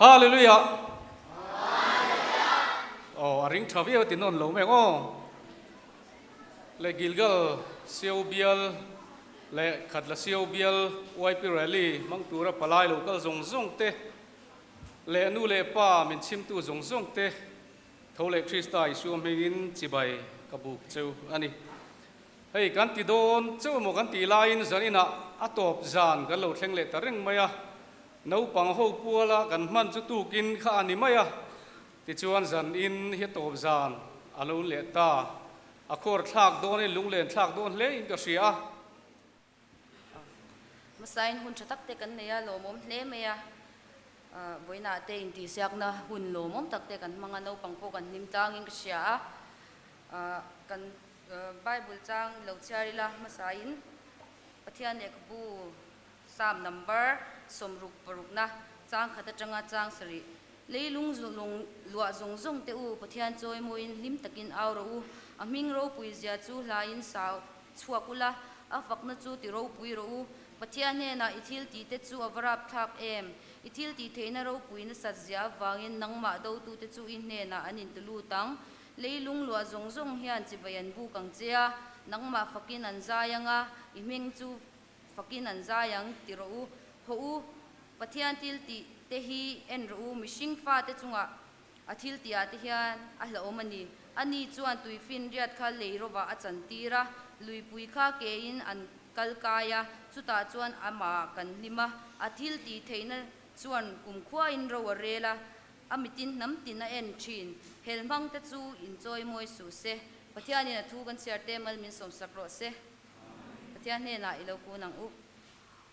Hallelujah! Aw, a ring tha viau ti nawn lo mek aw. Le Gilgal Sio bial leh Khatla Sio bial YP Rally hmang tura palai lo kal zawng zawng te leh nu leh pa min chhimtu zawng zawng te tho leh Krista Isua hmingin chibai ka buk cheu a ni. Hei kan ti dawn cheu emaw kan tih laiin zaninah a tawp zan kan lo thleng leh ta reng mai a, naupang ho puala kan hman chu tukin kha a ni mai a, tichuan zanin hi a tawp zan a lo leh ta. A khawr thlak dawnin lunglen thlak dawn hle in ka hria a. Hmasain hun tha tak te kan nei a, lawmawm hle mai a. Vawiinah te intihsiakna hun lawmawm tak te kan hmang a, naupang pawh kan hlim tlangin ka hria a. Kan Bible chang lo chhiar ila hmasain Pathian lehkhabu Psalm number 66na chang khat atanga chang sarih Leilung lung luah zawng zawng te u, Pathian chawimawiin hlim takin au rawh u, a hming ropui zia chu hlain sau chhuak ula, a fakna chu ti ropui rawh u. Pathian hnenah i thil tih te chu a va rap thlak em? I thil tih theihna ropui nasat zia avangin nangmah dotute chu i hnenah an inti lut ang. Leilung luah zawng zawng hian chibai an buk ang che a, nangmah fakin an zai ang a, i hming chu fakin an zai ang ti rawh u. Haw u, Pathian thil tih te hi en rawh u, mihring fate chungah a thil tihah te hian a hlauhawm a ni. Ani chuan tuifinriat kha lei rovah a chantir a, luipui kha kein an kal kai a, chutah chuan amah kan hlim a, a thil tih theihna chuan kumkhuain ro a rel a, a mitin hnam tin a en thin. Hel hmang te chu inchawimawi suh se, Pathianin a thu kan chhiar te mal min sawmsak rawh se. Pathian hnenah i lo kun ang u.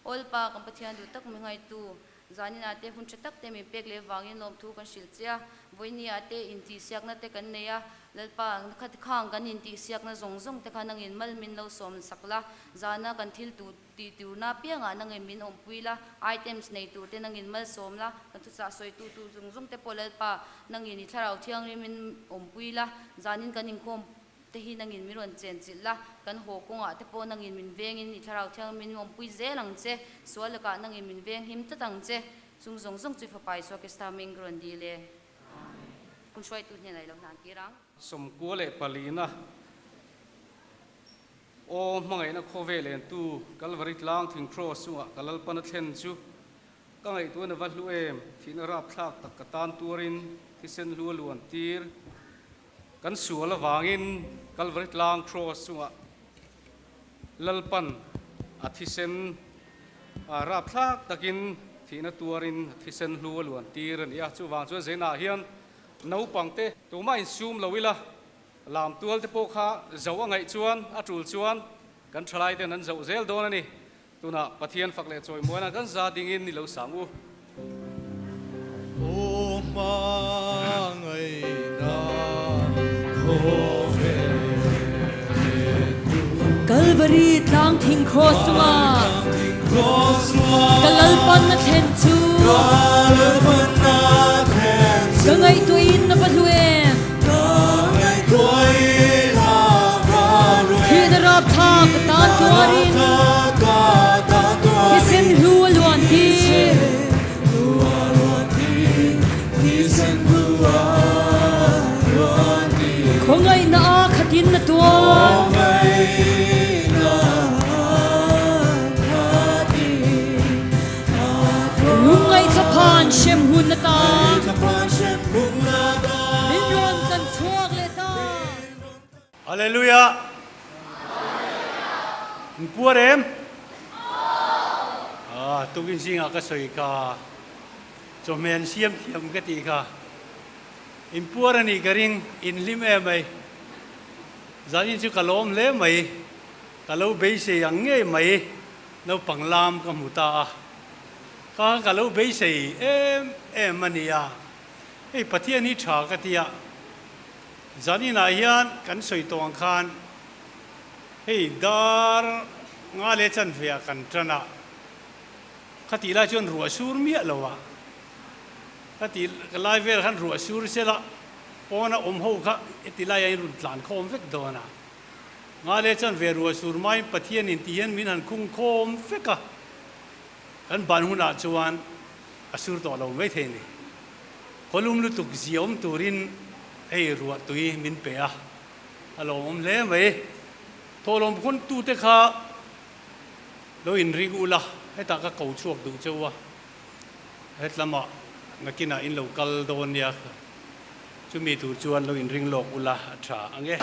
Awlpa, kan Pathian duh tak mi ngaitu, zaninah te hun tha tak te min pek leh vangin lawmthu kan hrilh che a, vawinia te intihsiakna te kan nei a, Lalpa, kha khang kan intihsiakna zawng zawng te kha nangin mal min lo sawm sak la, zana kan thil duh tih turna apiangah nangin min awmpui la, items nei tur te nangin mal sawm la, kan thuchah sawitu tur zawng zawng te pawh Lalpa, nangin i thlarau thianghlim in awmpui la, zanin kan inkhawm te hi nangin min rawn chen chilh la, kan haw kawngah te pawh nangin min vengin i thlarau thiang min awmpui zel ang che, sual lakah nangin min veng him tlat ang che, chung zawng zawng chu i fapa Isua Krista hming ka rawn dil e. Hun hruaitu hnenah i lo hnan tir ang. 94na Aw hmangaihna khawvel entu Kalvari tlang thing Kraws chungah ka Lalpan a thlen chu ka ngaihtuahna va hlu em, thihna rapthlak tak ka tan tuarin thisen hlu a luan tir. Kan sual avangin Kalvari tlang Kraws chungah Lalpan a thisen a rapthlak takin thihna tuarin a thisen hlu a luan tir a ni a. Chuvang chuan Zena hian naupangte tumah insum lo ila, lam tual te pawh kha zoh a ngaih chuan a tul chuan kan thalai ten an zoh zel dawn a ni. Tunah Pathian fak leh chawimuana kan za dingin ni lo sang u. Aw hmangaihna khawvel tu. Kalvari tlang thing cross chungah ka Lalpan a thlen chu. Ka ngaihtuahin na va hlu em. Thihna rapthlak ka tan tuarin thisen hlu a luan tir. Khawngaihna a khatin na tuar. Lungngaih thlaphan hremhmun na ta. Min rawn kan chhuak leh ta. Hallelujah! In puar em? Ah, tukin zingah ka sawi kha, chawhmeh an siam thiam ka tih kha. In puar a nih ka ring, in hlim em mai. Zanin chu ka lawm hle mai, ka lo beisei ang ngei mai. Naupang lam ka hmu ta a, ka ka lo beisei em em a nia, hei Pathian hi tha ka ti a, zaninah hian kan sawi tawh ang khan hei dar nga leh chanve ah kan tan a, khatih lai chuan ruah sur miah lo a, khatih lai vel khan ruah sur sela pawna awm ho kha heti laiah in rawn tlan khawm vek dawn a. Nga leh chuan ve ruah sur maiin Pathianin ti hian min han khung khawm vek a, kan ban hunah chuan a sur tawh lo mai thei a ni. Khawlum lutuk ziaawm turin hei ruah tui min pe a, a lawmawm hle mai. Thawhlawm khawntute kha lo inring ula, hetah ka ko chhuak duh cheu a, hetlamah nakinah in lo kal dawn nia, chumi tur chuan lo inring lawk ula a tha ang e.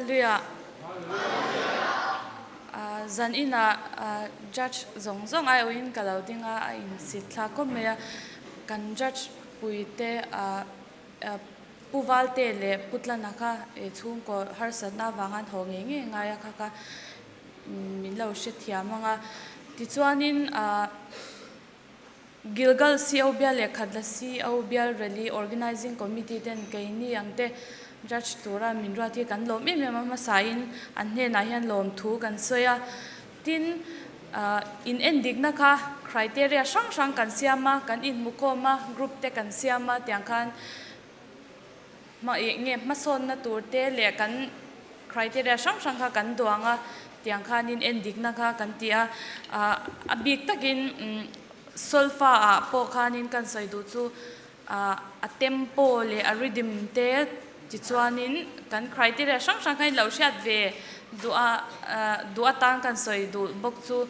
Hallelujah. Zan inah judge zawng zawng aiawhin ka lo ding a, a insit thla khawp mai a. Kan judge puite Pu Valte leh Pu Tlana kha chhungkaw harsatna avanga an haw ngei ngei ngai a kha kha min lo hrethiam ang a. Tichuanin Gilgal CO bial leh Khatla CO bial Rally Organising Committee ten keini ang te Judge tura min ruat hi kan lawm em em a, hmasain an hnenah hian lawmthu kan sawi a. Tin, in endikna kha criteria hrang hrang kan siam a, kan inhmukhawm a, group te kan siam a tiang khan hma ih nge hmasawnna tur te leh kan criteria hrang hrang kha kan duang a, tiang khanin endikna kha kan ti a. A bik takin solfa ah pawh khanin kan sawi duh chu a tempo leh a rhythm te tichuanin kan criteria hrang hrang kha in lo hriat ve duh a duh atan kan sawi duh bawk chu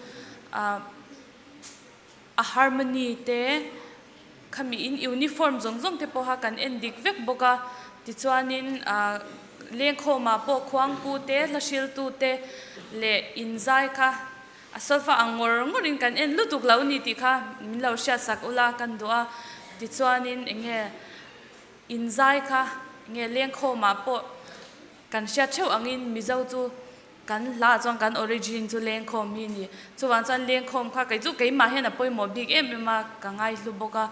a harmony te khami in uniform zawng zawng te pawha kan en dik vek bawk a tichuanin lengkhawmah pawh khuangpu te hla hriltu te leh inzai kha A solfa ang ngawr ngawrin kan en lutuk lo ni tih kha min lo hriatsak ula kan duh a, tichuanin eng nge inzai kha nge lengkhawmah pawh kan hriat theuh angin Mizo chu kan hla chuan kan origin chu lengkhawm hi ni. Chuvang chuan lengkhawm kha kei chu keimah hian a pawimawh bik em em a, ka ngaihlu bawk a,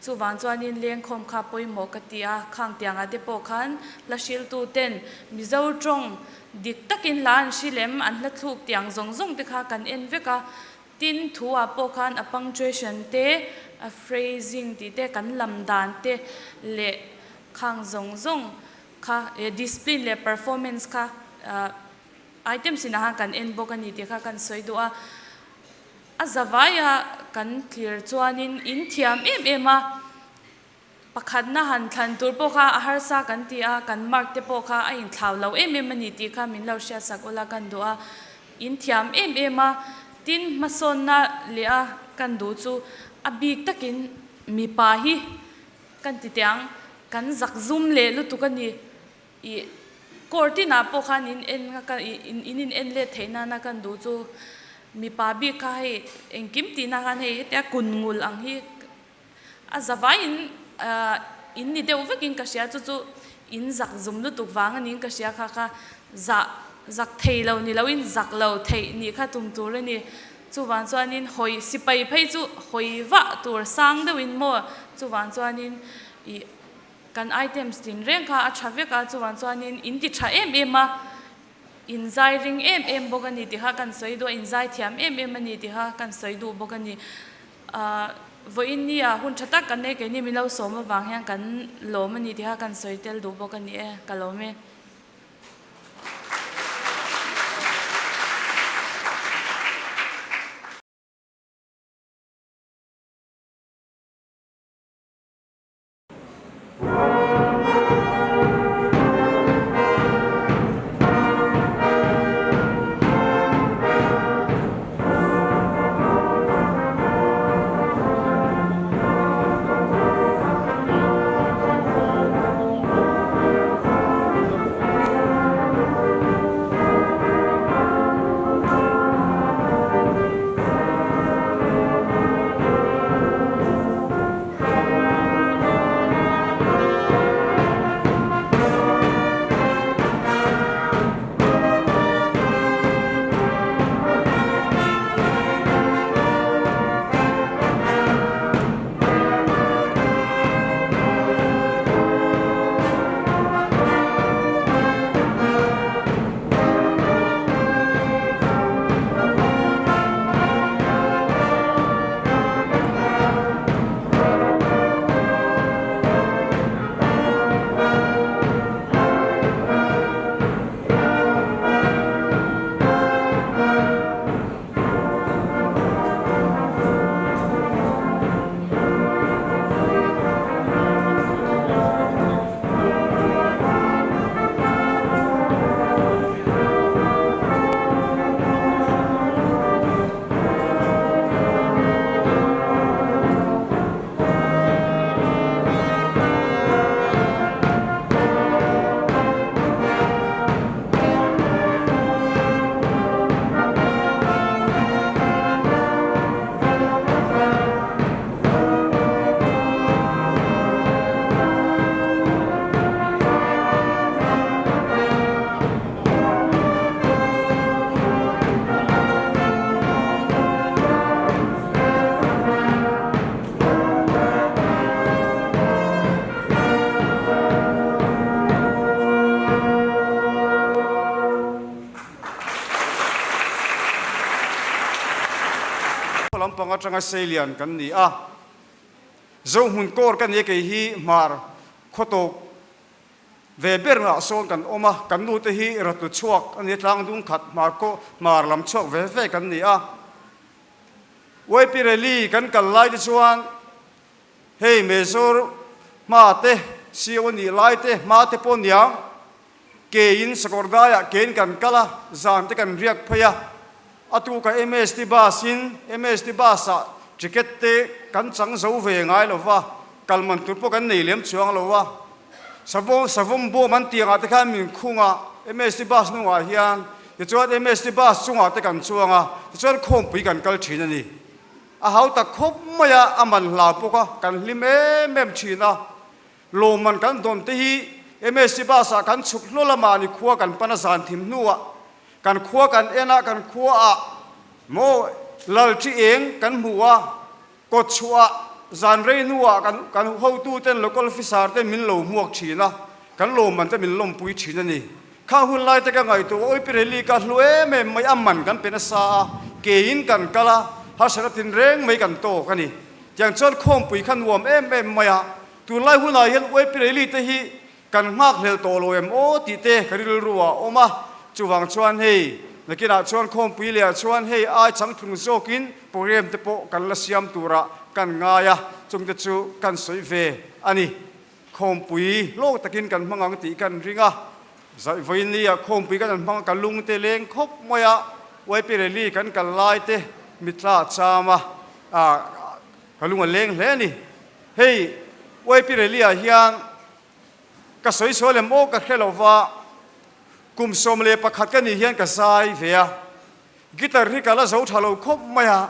chuvang chuanin lengkhawm kha pawimawh ka ti a, khang tiangah te pawh khan hla hriltu ten Mizo tawng Dik takin hla an hri lem, an hla thluk tiang zawng zawng te kha kan en vek a, tin thu ah pawh khan a punctuation te, a phrasing tih te, kan lam dan te leh khang zawng zawng kha discipline leh performance kha items inah khan kan en bawk a ni tih kha kan sawi duh a. A zavaia kan thlir chuanin in thiam em em a. Pakhatna han thlan tur pawh kha a harsa kan ti a, kan mark te pawh kha a inthlau lo em em a ni tih kha min lo hriatsak ula kan duh a, in thiam em em a, tin hmasawnna leh a kan duh chu a bik takin mipa hi kan ti teh ang, kan zak zum leh lutuk a ni. Ih court inah pawh khan in en a ka in in en let theih nana kan duh chu mipa bik kha hei engkim tihna khan hei hetia kun ngul ang hi A zavaiin in ni deuh vekin ka hria, chu chu in zak zum lutuk vang a niin ka hria kha kha zah zak thei lo ni loin zak lo theih nih kha tum tur a ni. Chuvang chuanin hawi sipai phei chu hawi vah tur sang deuhin maw chuvang chuanin ih kan items tin reng kha a tha vek a, chuvang chuanin in ti tha em em a, in zai ring em em bawk a ni tih kha kan sawi duh a, in zai thiam em em a ni tih kha kan sawi duh bawk a ni. Vawiin nia hun tha tak kan nei keini min lo sawm avang hian kan lawm a ni tih kha kan sawi tel duh bawk a ni e, ka lawm e. atanga seilian kan ni a. Zohmun kawr ka nia kei hi hmar khawtawp ve ber ah sawn kan awm a, kan nu te hi ratlu chhuak a nia tlang dung khat hmar khaw hmar lam chhuak ve ve kan ni a. YP Rally kan kal lai te chuan hei Mezor hma te CO a nih lai te hma te pawh niang ke in sakawr daiah ke in kan kal a, zan te kan riak phei a, a tuka MST bus in MST bus ah ticket te kan chang zo ve ngai lo va, kal man tur pawh kan nei lem chuang lo a, savawm savawm bawm an tiang ah te khan min khung a, MST bus hnungah hian tichuan MST bus chungah te kan chuang a, tichuan khawmpui kan kal thin a ni. A hau tak khawp mai a, a man hla bawk a, kan hlim em em thin a. Lawmman kan dawn te hi MSC bus ah kan chhuk hlawl a mahni khua kan pan a zan thim hnuah kan khua kan en a kan khua ah maw lal thi eng kan hmu a kawt chhuah ah zan rei hnuah kan kan hotu ten local officer ten min lo hmuak thin a kan lawmman te min lawmpui thin a ni. Kha hun lai te ka ngaihtuah a Oipi Rally ka hlu em em mai a man kan pe nasa a ke in kan kal a harsatna tinreng mai kan tawk a ni. Tiang chuan khawmpui kha nuam em em mai a Tunlai hunah hian UAP Rally te hi kan nghak hlel tawh lo em aw tih te ka rilru ah a awm a, chuvang chuan hei nakinah chuan khawmpui leh ah chuan hei ai changtlung zawkin program te pawh kan la siam turah kan ngai a, chungte chu kan sawi ve a ni. Khawmpui hlawk takin kan hmang ang tih kan ring a, Vawiin ah khawmpui kan han hmang a, ka lung te leng khawp mai a, UAP Rally kan kal lai te mitla a cham a, ka lung a leng hle a ni. Hei YP Rally ah hian ka sawi sual em aw ka hre lo va, kum 11 ka nih hian ka zai ve a, guitar hi ka la zo tha lo khawp mai a,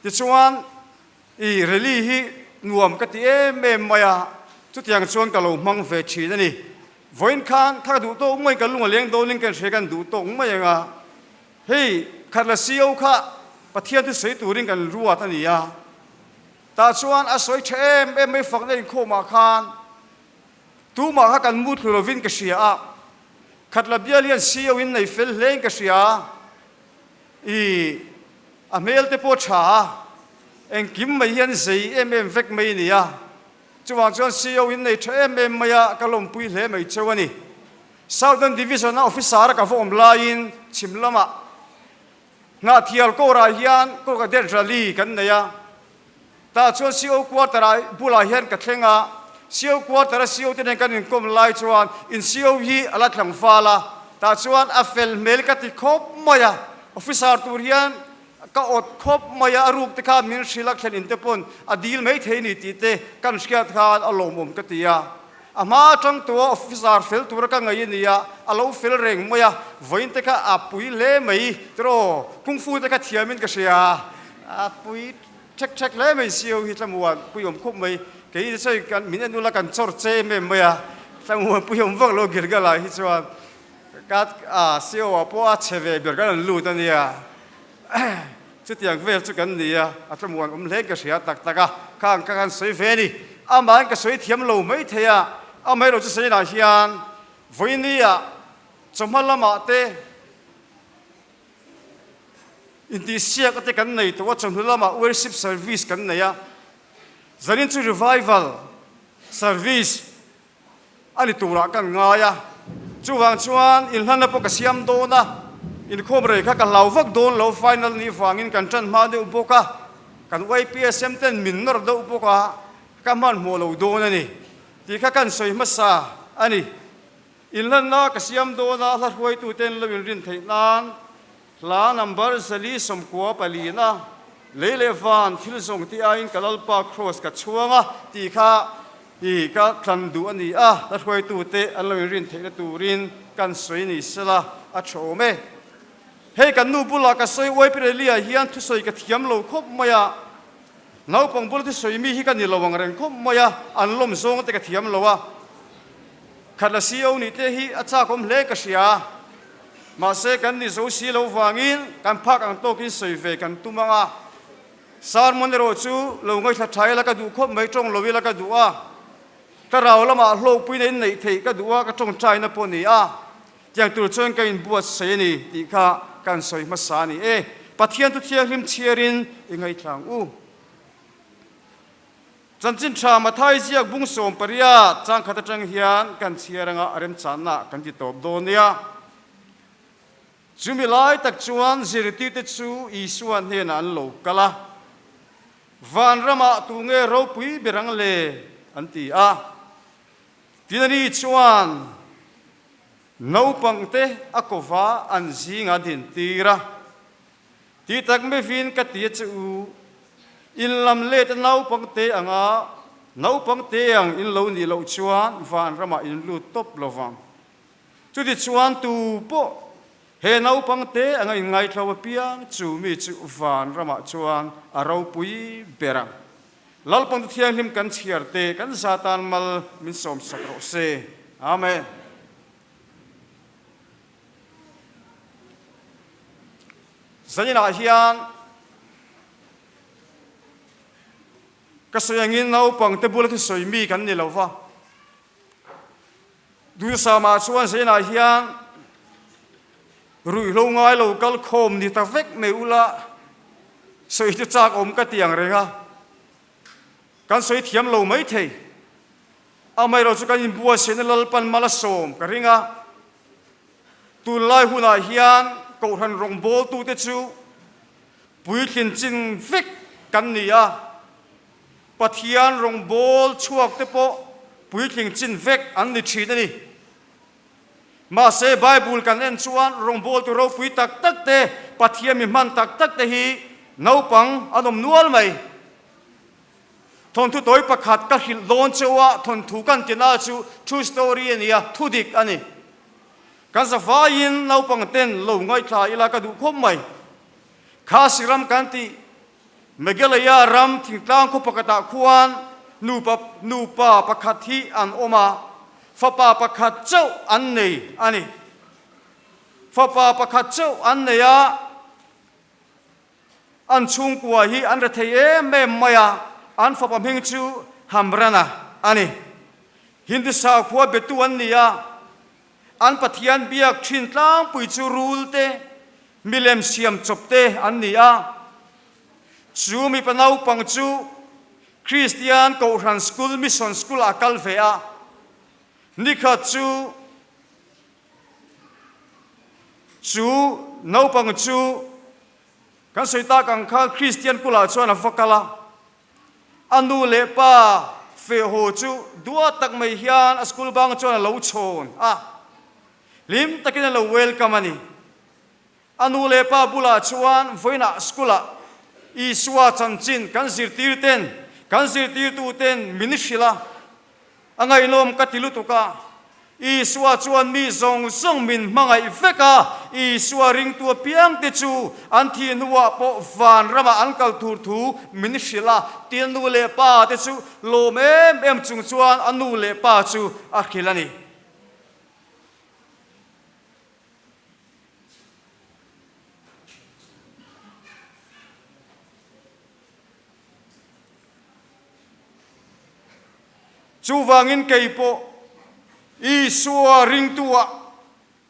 tichuan i rally hi nuam ka ti em em mai a, chutiang chuan ka lo hmang ve thin a ni. Vawiin khan kha ka duh tawk mai, ka lung a leng dawnin ka inhria kan duh tawk mai ang a, hei khatla CEO kha Pathian thusawi turin kan ruat a ni a. Tah chuan a sawi tha em em mai fakna inkhawmah khan tumah kha kan mu thlu lovin ka hria a, Khatla bial hian CEO in nei fel hlein ka hria a, i a hmel te pawh tha a, engkim mai hian zei em em vek mai a ni a, chuvang chuan CEO in nei tha em em mai a, ka lawmpui hle mai cheu a ni. Southern Division a officer a ka va awm laiin chhim lamah Hnahthial kawrah hian Kawkadet Rally kan nei a, tah chuan CO quarter ah bulah hian ka thleng a, CO quarter a CO te nen kan inkawm lai chuan in CO hi a la tlangval a, tah chuan a fel hmel ka ti khawp mai a, officer tur hian ka awt khawp mai a, a ruk te kha min hrilh a, thlen in te pawn a dil mai thei ni tih te kan hriat khan a lawmawm ka ti a. A hma atang tua officer fel tura ka ngaih a nia, a lo fel reng mai a, vawiin te kha a pui hle mai tiraw, kung fu te kha thiamin ka hria, a pui thek thek hle mai sio hi tlamuan pui awm khawp mai, kei te sawi kan min en ula kan chawr che em em mai a, tlamuan pui awm vak lo Gilgal ah hi chuan ka a sio ah pawh a chhe ve ber kan rawn lut a nia, chutiang vel chu kan ni a, a tlamuan awm hle ka hria tak tak a, khang kha kan sawi ve a ni. Amahin ka sawi thiam lo mai thei a, amaherawh chu sawiinah hian vawinia chawhma lamah te intihsiak te kan nei tawh a, chawhnu lamah worship service kan nei a, zanin chu revival service a ni turah kan ngai a, chuvang chuan inhlanna pawh ka siam dawn a, inkhawm rei kha ka hlau vak dawn lo, final nih vangin kan tan hma deuh bawk a, kan YPSM ten min nawr deuh bawk a, ka hmanhmawh lo dawn a ni tih kha kan sawi hmasa a ni. Inhlanna ka siam dawn a, hla hruaituten lo inrin theih nan hla number 494 na lei leh van thil zawng tih aiin ka Lalpa Kraws ka chhuang a tih kha i ka tlan duh a ni a, hla hruaitute an lo inrin theihna turin kan sawi ni sela a tha awm e. Hei kan nu bulah ka sawi uai Pirelli-ah hian thusawi ka thiam lo khawp mai a, naupang bula thusawi mi hi ka ni lo ang reng khawp mai a, an lawm zawng te ka thiam lo a. Khatla CEO nih te hi a chak awm hle ka hria. Mahse kan ni zo si lo vangin kan phak ang tawkin sawi ve kan tum ang a. Sermon erawh chu lo ngaithla tha ila ka duh khawp mai, tawng lo ila ka duh a. Ka rau lamah hlawkpuina in neih theih ka duh a, ka tawngtaina pawh ni a. Tiang tur chuan ka inbuatsaih a ni tih kha kan sawi hmasa a ni e. Pathian thu thianghlim chhiarin i ngaithla ang u. Chanchin tha Mathai ziak bung 18 chang khat atang hian kan chhiar anga a remchanna kan ti tawp dawn nia. Chumi lai tak chuan zirtirte chu Isua hnenah an lo kal a, Vanramah tunge ropui ber ang le? an ti a. Tin ani chuan naupangte a kova an zinga dintir a, Ti tak mevin ka ti a che u, in lam let a naupangte anga naupangte ang in lo nih loh chuan vanramah in lut tawp lo vang. Chutichuan tu pawh he naupangte anga in ngaithlo apiang chu mi chu vanramah chuan a ropui ber ang. Lalpang Thianghlim kan chhiar te kan za tan mal min sawmsak rawh se. Amen. Zaninah hian ka sawi angin naupangte bula thusawi mi kan ni lo va. Duhsamah chuan zaninah hian ruihhlo ngai lo kal khawm ni ta vek mai ula sawi chu chak awm ka ti ang reng a, kan sawi thiam lo maithei. Amaherawhchu kan inbuatsaihna Lalpan mal a sawm ka ring a, tunlai hunah hian Kohhran rawngbawltute chu puitlin chin vek kan ni a, Pathian rawngbâwl chhuakte pawh puitling chin vek an ni ṭhîn a ni. Mahse, Bible kan en chuan rawngbâwltu ropui tak takte, Pathian mi hman tak takte hi naupang an awm nual mai. Thawnthu tawi pakhat ka hrilh dawn cheu a, thawnthu kan tina chu true story a ni a, thu dik a ni. Kan zavaiin naupang ten lo ngaithla ila ka duh khawp mai. Khasi ram kan tih Meghalaya ram thingtlang khaw pakhatah khuan nupa nupa pakhat hi an awm a, fapa pakhat chauh an nei a ni. Fapa pakhat chauh an nei a. An chhungkua hi an rethei em em mai a, an fapa hming chu Hamrana a ni. Hindu sakhua betu an ni a, an Pathian biak thin tlangpui chu rul te, milem siam chawp te an ni a. Chu mipa naupang chu Kristian Kohhran School, Mission School ah a kal ve a. Nikhat chu Chu naupang chu kan sawi tak ang khan Kristian kulah chuan a va kal a, a nu leh pa feh haw chu duat tak mai hian a school bang chuan a lo chhawn a, hlim takin a lo welcome a ni. A nu leh pa bulah chuan vawiinah school-ah Isua chanchin kan zirtir ten, kan zirtirtu ten min hrilh a, a ngaihnawm ka ti lutuk a. Isua chuan mi zawng zawng min hmangaih vek a, Isua ringtu apiangte chu an thih hnuah pawh van ramah an kal tur thu min hrilh a, tin a nu leh pa te chu lawm em em chung chuan a nu leh pa chu a hrilh a ni. Chuvangin kei pawh Isua ringtuah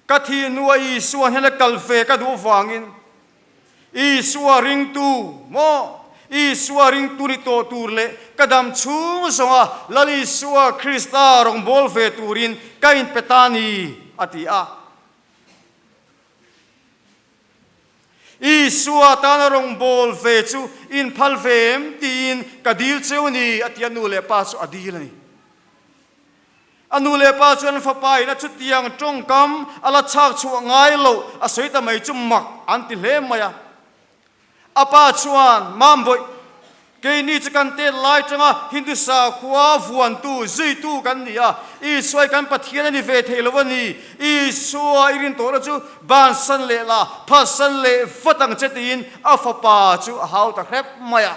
ka thih hnua Isua hnena kal ve ka duh vangin Isua ringtu maw Isua ringtu ni tawh tur leh ka dam chhung zawnga Lal Isua Krista rawngbâwl ve turin ka inpe ta ni, a ti a. Isua tana rawngbâwl ve chu inphal ve em tiin ka dil cheu a ni, a ti a, nu leh pa chu a dil a ni. A nu leh pa chuan fapa in a chutiang tawngkam a la chhak chhuah ngai loh a sawi ta mai chu mak an ti hle mai a. A pa chuan, Mambawi, keini chu kan tet lai tanga Hindu sakhua vuantu, zuitu kan ni a, Isua hi kan Pathian a ni ve thei lo a ni, Isua i rin tawhna chu bansan leh la, phatsan leh vat ang che tiin a fapa chu a hau ta hrep mai a.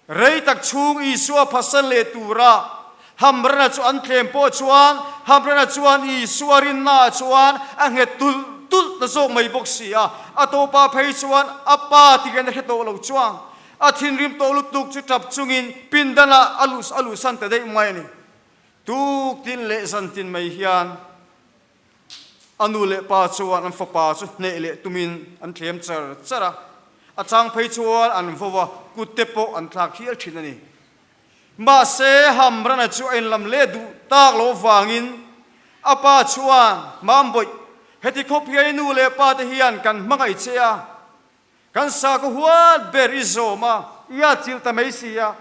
Rei tak chhung Isua phatsan leh tura Hamrana chu an thlem pawh chuan Hamrana chuan Isua rinnaah chuan a nghet tulh tulh ta zawk mai bawk si a. A tawpa phei chuan a pa tihian a hre tawh lo chuang. A thinrim tawh lutuk chu tap chungin pindanah a luh a luhsan ta daih mai a ni. Tuk tin leh zan tin mai hian. A nu leh pa chuan an fapa chu hneh leh tumin an thlem char char a, a chang phei chuan an vo a, kut te pawh an thlak hial thin a ni. Mahse, Hamrana chu a inlam leh duh tak lo vangin a pa chuan, Mambawih, heti khawp hian i nu leh pa te hian kan hmangaih che a, kan sakhaw huat ber i zawm a, i atchilh ta mai si a.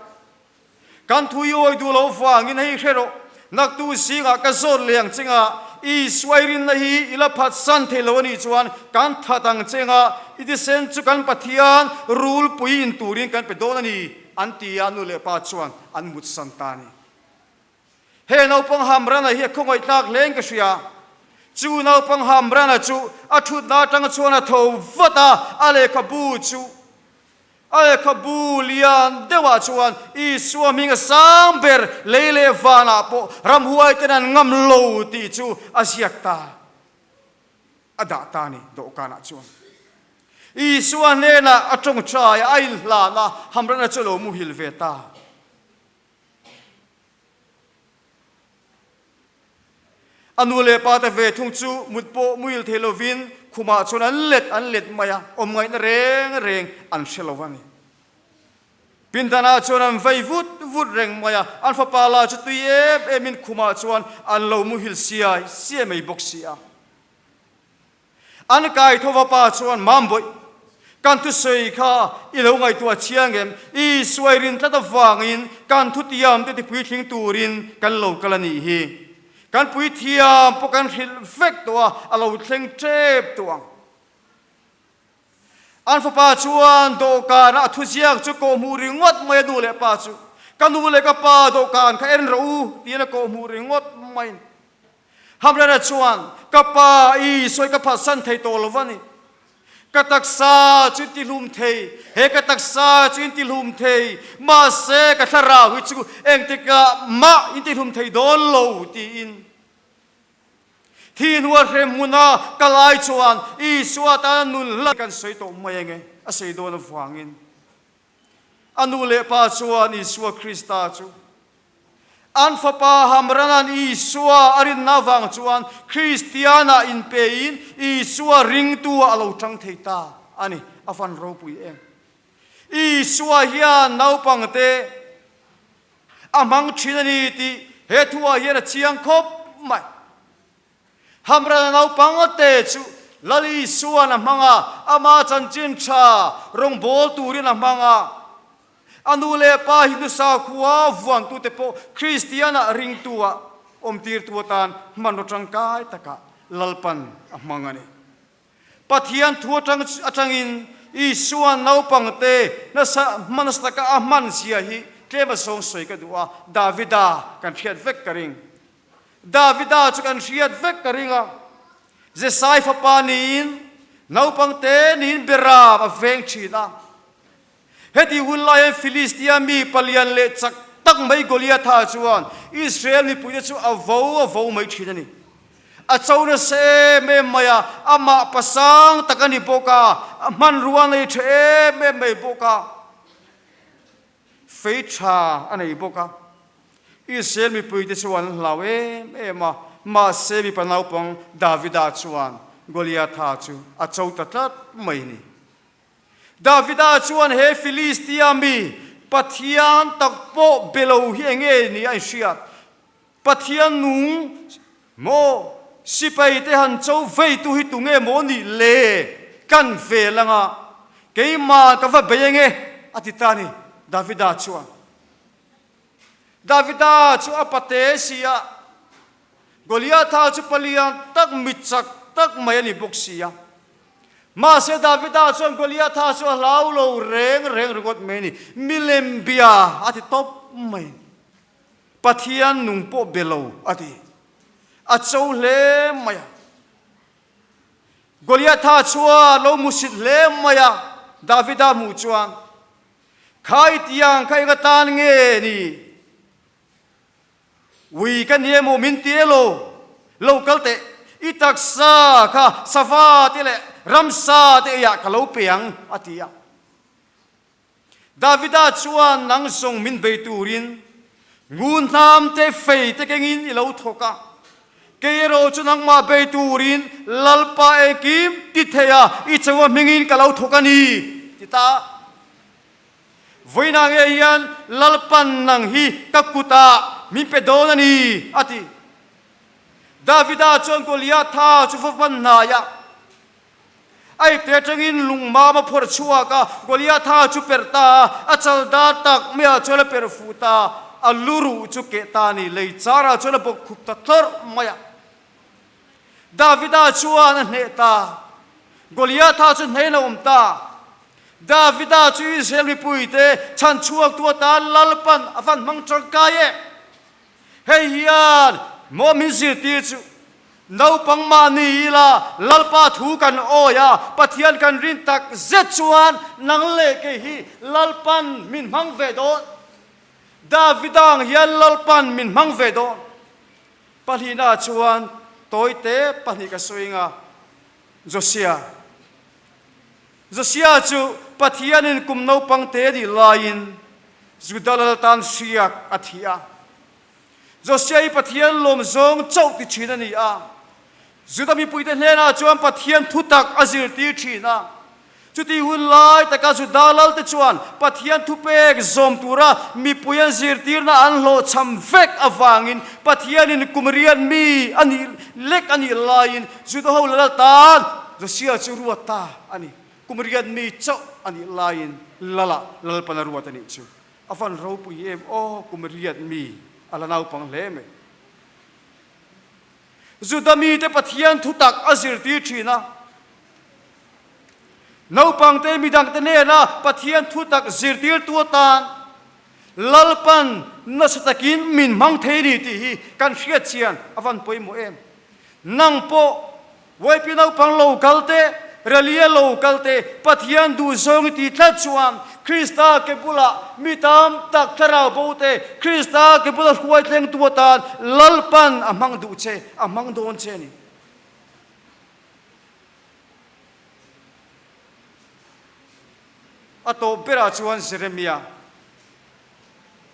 Kan thu i awi duh lo vangin hei hre rawh, naktu zingah ka zawt leh ang chenga Isua i rinna hi i la phatsan thei lo a nih chuan kan that ang chenga i thisen chu kan Pathian rulpui in turin kan pe dawn a ni, an ti a, nu leh pa chuan an mutsan ta a ni. He naupang Hamrana hi a khawngaihthlak hlein ka hria. Chu naupang Hamrana chu a thutna atanga chuan a tho vat a, a lehkhabu chu A lehkhabu lian deuhah chuan Isua hming a sang ber lei leh vanah pawh ramhuai ten an ngam lo tih chu a ziak ta, a dah ta a ni dawhkanah chuan. Isua hnenah a tawngtai a, a inhlan a, hamrana chu a lo muhil ve ta. A nu leh pa te ve thung chu mut pawh muil thei lovin khumah chuan an let an let mai a, awm ngaihna reng reng an hre lo a ni. Pindanah chuan an vei vut vut reng mai a, an fapa lah chu tui em emin khumah chuan an lo muhil siai siai mai bawk si a. An kai tho va pa chuan, Mambawih, kan thusawi kha i lo ngaihtuah chiang em? I suai rin tlat avangin kan thutiam te tipuitling turin kan lo kal a nih hi. Kan puithiam pawh kan hrilh vek tawh a, a lo thleng tep tawh ang. An fapa chuan dawhkanah a thuziak chu kawhhmuh ringawt mai a nu leh pa chu, Ka nu leh ka pa dawhkan kha en rawh u, tiin a kawhhmuh ringawt mai. Hamrana chuan, Ka pa, i sawi ka phatsan thei tawh lo va ni. Ka taksa chu in tihlum thei, he ka taksa chu in tihlum thei, mahse ka thlarau hi chu engtikah mah in tihlum thei dawn lo, tiin. Thi hnua hrem hmuna ka lai chuan Isua tana nun hla kan sawi tawh mai ange, a sawi dawn avangin. A nu leh pa chuan Isua Krista chu An fapa Hamranan Isua a rinna avang chuan Kristianah inpein Isua ringtu-ah a lo tang thei ta a ni. A van ropui em! Isua hian naupangte a hmang thin a ni tih he thuah hian a chiang khawp mai. Hamrana naupangte chu Lal Isua'n a hmang a, ama chanchin tha rawngbâwl turin a hmang a. A nu leh pa Hindu sakhua vuantute pawh Kristiana ringtu-ah awmtirtu atan hmanraw tangkai takah Lalpan a hmang a ni. Pathian thu atang atangin Isua naupangte nasa hma nasa taka a hman zia hi tlem a zawng sawi ka duh a, Davida kan hriat vek ka ring. Davida chu kan hriat vek ka ring a, Jesai fapa niin naupangte niin Beram a veng thin a. Heti hun lai hian Filistia mi palian leh chak tak mai Goliatha chuan Israel mipuite chu a vo a vo mai thin a ni. A cho nasa em em mai a, amah pasang tak a ni bawk a, a hmanrua nei tha em em mai bawk a, fei tha a nei bawk a. Israel mipuite chu an hlau em em a, mahse mipa naupang Davida chuan Goliatha chu a cho ta tlat mai a ni. Davida chuan he Filistia mi Pathian tak pawh be lo hi enge ni a inhriat? Pathian nung maw sipai te han cho vei tu hi tunge maw nih le? Kan vel anga keimah ka va bei enge a ti ta ni Davida chuan. Davida chu a pate si a, Goliatha chu palian tak mi chak tak mai a ni bawk si a. Mahse Davida chuan Goliatha chu a hlau lo reng reng ringawt mai a ni, milem bia a ti tawp mai. Pathian nung pawh be lo a ti. A cho hle mai a. Goliatha chuan lo musit hle mai a, Davida hmuh chuan, Khai tiang kha enga tan nge ni? Ui ka ni emaw min ti elo? Lo kal teh, i taksa kha sava te leh ramsa te eiah ka lo pe ang, a ti a. Davida chuan nang zawng min bei turin ngun hnam te fei te kengin i lo thawk a. Kei erawh chu nangmah bei turin Lalpa engkim ti thei a, i chauha hmingin ka lo thawk a ni, ti ta. Vawiinah nge hian Lalpan nang hi ka kutah min pe dawn a ni, a ti. Davida chuan Goliatha chu va hman hnaiah a ipte atangin lungmam a phawrh chhuak a, Goliatha chu perh ta a, a chal dar tak maiah chuan a perh fuh ta, a lu ruh chu keh ta a ni, lei charah chuan a bawk khup ta tlawrh mai a. Davida chuan a hneh ta, Goliatha chu hnehin a awm ta. Davida chu Israel mipuite chhan chhuaktu atan Lalpan a van hmang tangkai e. Hei hian maw min zirtir chu naupang mahni ila Lalpa thu kan awi a, Pathian kan rin tak zet chuan nang leh kei hi Lalpan min hmang ve dawn. Davida ang hian Lalpan min hmang ve dawn. Pahnihna chuan tawite pahnih ka sawi anga Josia. Josia chu Pathianin kum naupang te nih laiin Juda lal tan hriak a thi a. Josia hi Pathian lawm zawng chauh ti thin a ni a. Juda mipuite hnenah chuan Pathian thutak a zirtir thin a. Chutih hun lai taka Juda lalte chuan Pathian thupek zawm tura mipui an zirtirna an hlawhchham vek avangin Pathianin kum riat mi a nih lek a nih laiin Juda ho lal tan Josia chu ruat ta a ni. Kum riat mi chauh a nih laiin Lala Lalpana ruat a nih chu a van ropui em aw, kum riat mi a la naupang hle mai. Juda mite Pathian thutak a zirtir thin a. Naupangte midangte hnena Pathian thutak zirtirtu atan Lalpan nasa takin min hmang thei ni tih hi kan hriat chian a van pawimawh em. Nang pawh YP naupang lo kal te, Ralia lo kal te, Pathian duhzawng i ti tlat chuan Krista ke bulah mi tam tak thlarau bo te Krista ke bula hruai thlengtu atan Lalpan a hmang duh che, a hmang dawn che a ni. A tawp berah chuan Jeremia,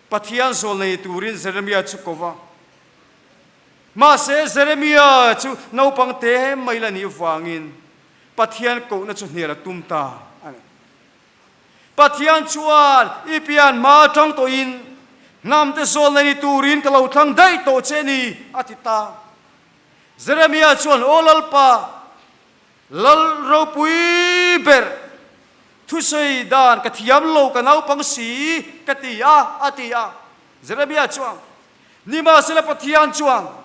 Pathian zawl nei turin Jeremia chu ko va. Mahse, Jeremia chu naupang te mai la nih vangin Pathian kohna chu hnial a tum ta a ni. Pathian chuan i pian hma atang tawhin hnamte zawl nei ni turin ka lo thlang daih tawh che ni, a ti ta. Jeremia chuan, Aw Lalpa, Lal ropui ber, thusawi dan ka thiam lo, ka naupang si, ka ti a, a ti a. Jeremia chuan, Nimahsela Pathian chuan,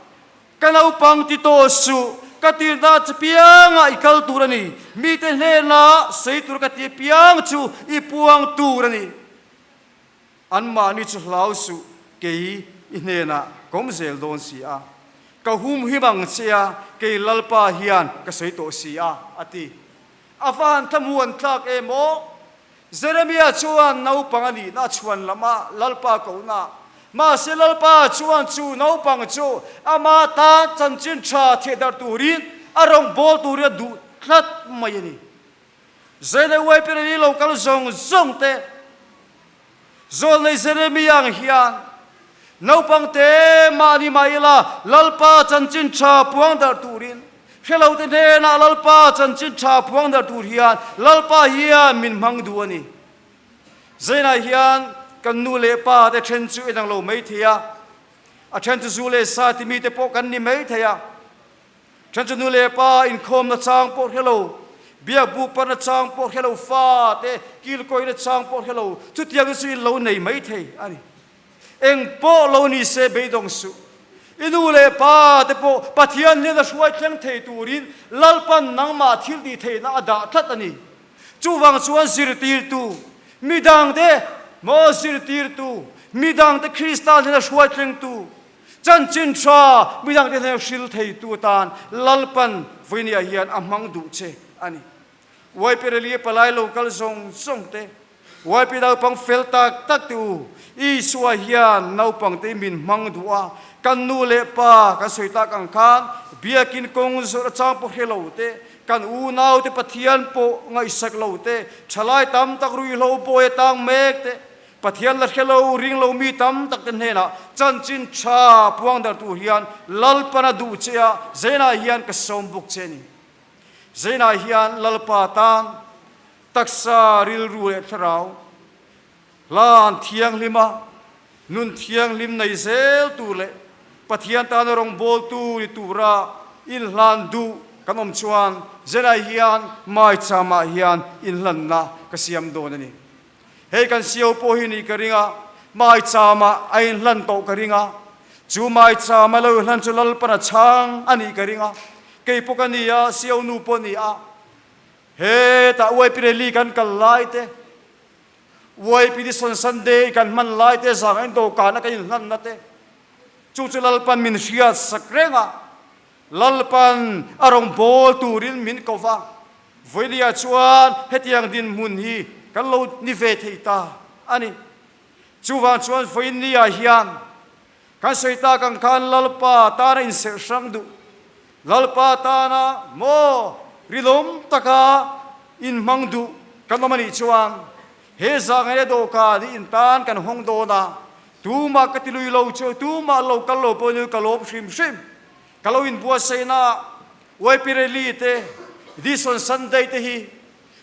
Ka naupang ti tawh suh, ka tirna che piangah i kal tur a ni, mite hnena sawi tur ka ti piang chu i puang tur a ni. Anmahni chu hlau suh, kei i hnenah ka awm zel dawn si a, ka humhim ang che a, kei Lalpa hian ka sawi tawh si a, a ti. A va han thlamuan tlak em aw! Jeremia chuan naupang a nihna a chhuan lam a, Lalpa kohna. Mahse Lalpa chuan chu naupang chu ama tan chanchin tha thehdarh turin a rawngbâwl turin a duh tlat mai a ni. Zainei uai Pirani lo kal zawng zawng te, Zawlnei Jeremia ang hian naupang te mahni mah ila Lalpa chanchin tha puang darh turin, hre lo te hnenah Lalpa chanchin tha puang darh tur hian Lalpa hian min hmang duh a ni. Zainah hian kan nu leh pa te then chu inang lo mai thei a, a then chu zu leh sa timi te pawh kan ni mai thei a, Then chu nu leh pa inkhawmna chang pawh hre lo, biakbuk parna chang pawh hre lo, fa te kilkawina chang pawh hre lo, chutiang chu in lo nei mai thei a ni. Eng pawh lo ni se beidawng suh. I nu leh pa te pawh Pathian hnena hruai thleng thei turin Lalpan nangmah thil tih theihna a dah tlat a ni. Chuvang chuan zirtirtu, midangte maw zirtirtu, midangte Krista hnena hruai thlengtu, Chanchin tha midangte hnena hril theitu atan Lalpan vawinia hian a hmang duh che a ni. YP Rally palai lo kal zawng zawng te, YP naupang fel tak tak te u, Isua hian naupang te min hmang duh a, kan nu leh pa kan sawi tak ang khan biakin kawng zawrh achang pawh hre lo te, kan unau te Pathian pawh ngaihsak lo te, thalai tam tak ruihhlo bawi atang mek te, Pathian la hre lo, ring lo mi tam tak te hnenah chanchin tha puang dar tur hian Lalpan a duh che a, Zainah hian ka sawm bawk che a ni. Zainah hian Lalpa tan taksa, rilru leh thlarau hlan thianghlim a, nun thianghlim nei zel tur leh Pathian tana rawngbawltu ni tura inhlan duh kan awm chuan Zainah hian maicham ah hian inhlanna ka siam dawn a ni. Hei kan sio pawh hi nih ka ring a, maicham ah a inhlan tawh ka ring a, chu maicham a lo inhlan chu Lalpan a chhang a nih ka ring a, kei pawh ka ni a, sio nu pawh ni a, hetah YP Rally kan kal lai te, YP Dison Sunday kan hman lai te, zang a indawhkan a kan inhlan na te, chu chu Lalpan min hriat sak reng a, Lalpan a rawngbâwl tûrin min ko va, Vawilia chuan hetiang dinhmun hi kan lo ni ve thei ta a ni. Chuvang chuan Vawinia hian kan sawi tak ang khan Lalpa tâna inserh hrang duh, Lalpa tâna maw rilawm taka inhmang duh kan awm a nih chuan he zangaina dawhkan hi intan kan hawng dawn a, Tumah ka ti lui lo chu, tumah lo kal lo pawh ni ka lawm hrim hrim. Ka lo inbuatsaihna ah YP Rally te, This on Sunday te hi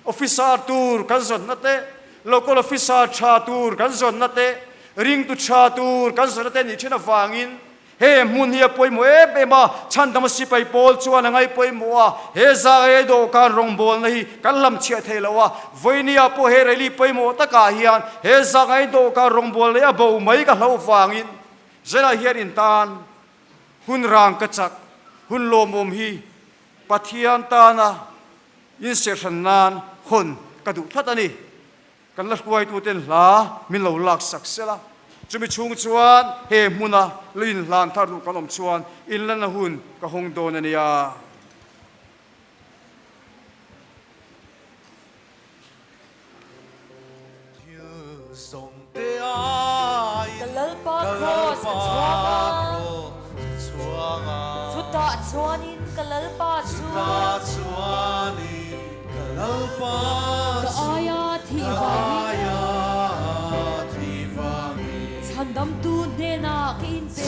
officer tur kan zawnna te, local officer tha tur kan zawnna te, ringtu tha tur kan zawnna te nih thin avangin He hmun hi a pawimawh em em a, chhandam a sipai pawl chuan a ngai pawimawh a, he zai dawhkan rawngbawlna hi kan lam chhiah thei lo a, vawinia pawh he rally pawimawh takah hian he zahngai dawhkan rawngbawlna hi a bo mai ka hlauh vangin Zela hian in tan hun rang ka chak, hun lawmawm hi Pathian tana inserhran nan hawn ka duh tlat a ni. Kan la hruaituten hla min lo lak sak sel a, chumi chhung chuan he hmuna lo inhlan thar duh kan awm chuan inlana hun ka hawng dawn a nia. Ka Lalpa Kraws ka chhuang a, chutah chuanin ka Lalpa chu. Ka aia thih vangin Chhandamtu hnenah ka inpe.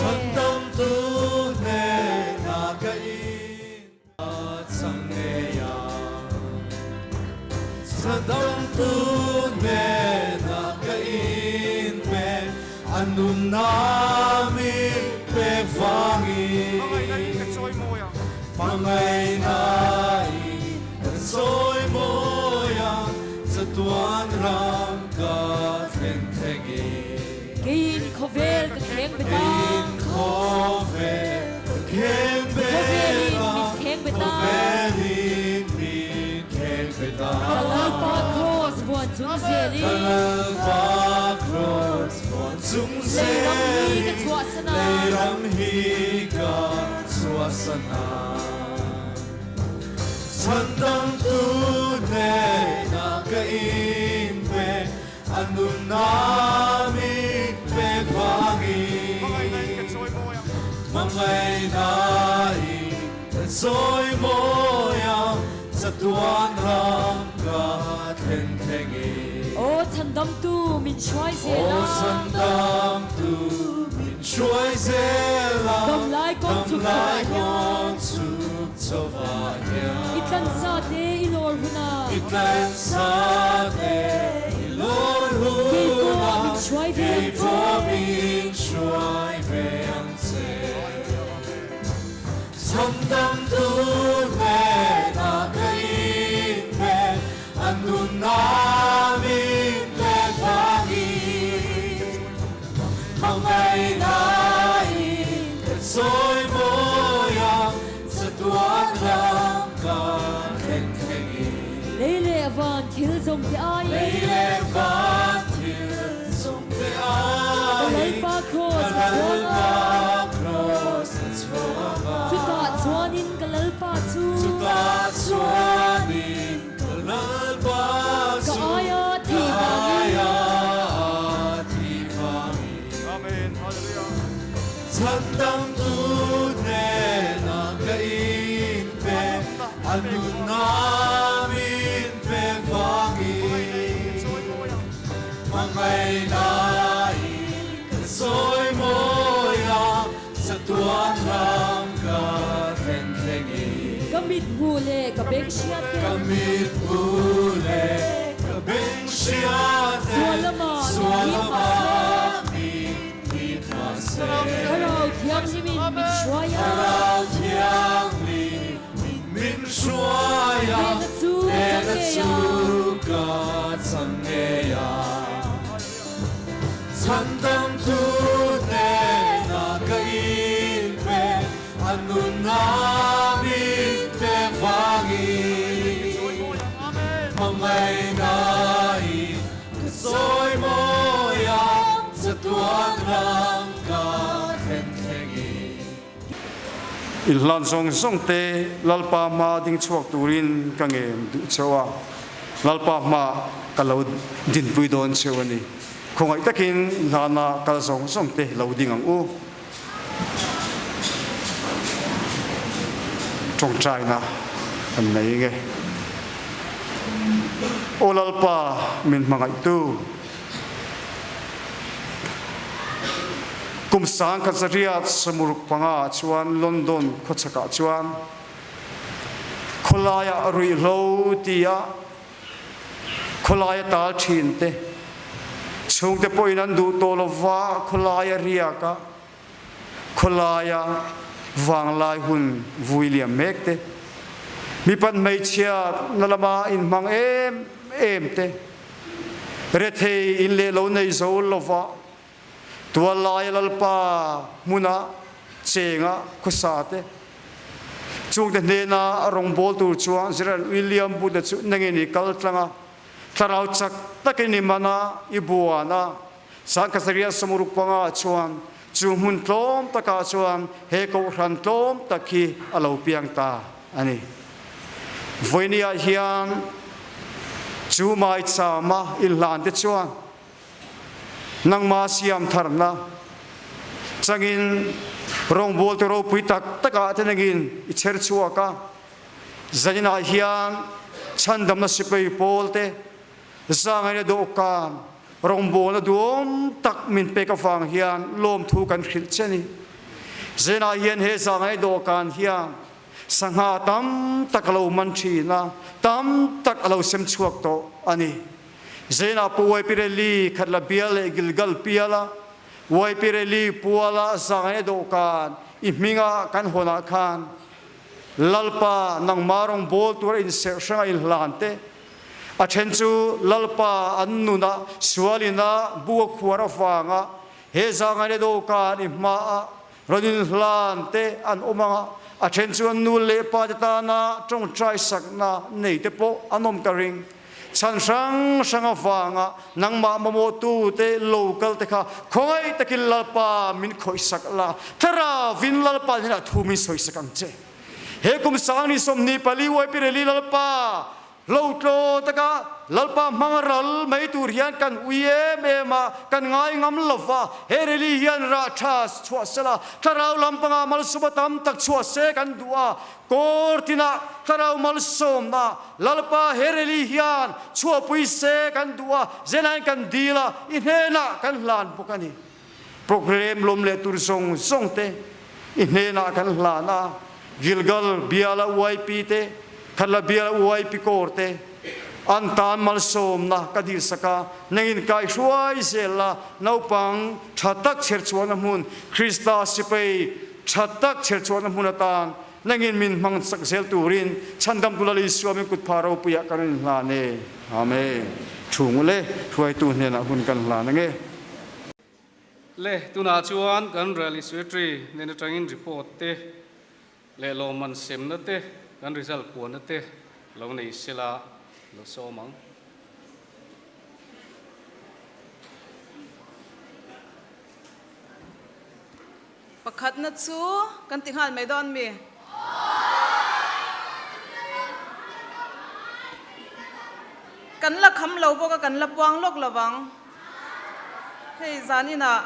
Keiin khawvel ka kheng bet a. Khawvelin min kheng bet a. Ka Lalpa Kraws vuan chung zelin. Lei ram hi ka chhuahsan a. Chhandamtu hnenah ka inpe, a nunna min pek vangin. Hmangaihnain ka chawi mawi a, chatuan ram ka thlen thlengin. Aw Chhandamtu min hruai zel a. Aw Chhandamtu min hruai zel a. Damlai kawng chhuk chhovah hian. I tlansa te i lawr hunah. I tlansa te i lawr hunah. Kei pawh min hruai ve ang che. Kei pawh min hruai ve ang che. Chhandamtu hnenah ka inpe, a nunna min pek vangin. Hmangaihnain ka chawi mawi a, chatuan ram ka thleng thlengin. Lei leh van thil zawng te aiin. Lei leh van thil zawng te aiin. Ka Lalpa Kraws ka chhuang a. Ka Lalpa Kraws ka chhuang a. Chutah chuanin ka Lalpa chu. Chutah chuanin ka Lalpa chu. Ka aia thih vangin. Ka aia thih vangin. Amen. Hallelujah. Chhandamtu hnenah ka inpe, a nunna min pek vangin. Hmangaihna. Chatuan ram ka thlen thlengin. Ka mit hmuh leh ka beng hriat te. Ka mit hmuh leh ka beng hriat te. Sual lamah Sual min hip lamah min hip mahse. Thlarau Thianghlimin min hruai a. Thlarau Thianghlim min hruai a. Hnehna chu ka chang Hnehna ngei chu a. ka chang ngei a. Chhandam tu hnehna ka inpe, a nunna min pe vangin. Hmangaihnain ka sawi mawi a, chatuan ram ka thlen thlengin. Inhlan zawng zawng te Lalpa hma ding chhuak turin ka ngen duh cheu a, Lalpa hma ka lo dinpui dawn cheu a ni. Khawngaih takin inhlana kal zawng zawng te lo ding ang u. Tawngtaina kan nei nge. Aw Lalpa min hmangaihtu. Kum 1865 ah chuan London khawchhakah chuan khawlaiah ruihhlo tia Khawlaia tal thin te, chhungte pawhin an duh tawh lova khawlaia riak a, khawlaia vanglai hun vui liam mek te, mipat hmeichhia na lama inhmang em em te, rethei in leh lo nei zo lova Tuallaia Lalpa hmuna chenga khawsa te, chungte hnena rawngbâwl tur chuan General William Booth-a chu nangin i kal tlang a, thlarau chak takin i man a, i buan a. Sangkhasaria Samuruk panga chuan chu hmun tlawm takah chuan he kohhran tlawm tak hi a lo piang ta a ni. Vawinia hian chu maichama inhlante chuan Nangma siam tharna changin rawngbawlte ropui tak takah te nangin i chher chhuak a, zaninah hian chhandamna sipai pawlte zangaina dawhkan rawngbawlna duhawm tak min pek avang hian lawmthu kan hrilh che a ni. Zaninah hian he zangaina dawhkan hian sangha tam tak a lo man thin a, tam tak a lo sem chhuak tawh a ni. Zainah pawh Waipireli Khatla bial leh Gilgal piala Waipireli puala zangaina dawhkan i hminga kan hawnah khan Lalpa nangmah rawngbâwl tura inserh hranga inhlan te, a then chu Lalpa an nunah sualina bu a khuar avanga he zangaina dawhkan i hmaah rawn inhlan te an awm ang a, a then chu an nu leh pa te tana tawngtai sakna nei te pawh an awm ka ring. Chhan hrang hrang avanga nangmah mamawhtu te lo kal te kha khawngaih takin Lalpa min khawihsak la, Thlarauin Lalpa hnenah thu min sawisak ang che. He kum sangni 24 uai pireli Lalpa Lo tlaw taka Lalpa hmang ral mai tur hian kan ui em em a, kan ngai ngam lo va, he rally hian rah tha chhuah se la, thlarau lampanga malsawma tam tak chhuah se kan duh a, kawr tinah thlarau malsawmna Lalpa he rally hian chhuahpui se kan duh a, zenain kan dil a, i hnenah kan hlan bawk a ni. Programme lawm leh tur zawng zawng te i hnenah kan hlan a, Gilgal biala UIP te, Khatla biala UIP kawr te an tan malsawmna ka dilsak a, nangin kaihruai zel la, naupang tha tak chherchhuahna hmun, Krista sipai tha tak chherchhuahna hmun atan nangin min hmang chak zel turin Chhandamtu Lal Isua min kutphah ropuiah kan inhlan e. Amen. Thu ngul e, hruaitu hnenah hun kan hlan ange. Le, tunah chuan kan Rally Secretary nen atangin report te leh lawmman semna te, kan result puanna te lo nei sela lo sawm ang. Pakhatna chu kan ti nghal mai dawn mi? Kan la kham lo bawk a, kan la puang lawk lo vang. Hei zaninah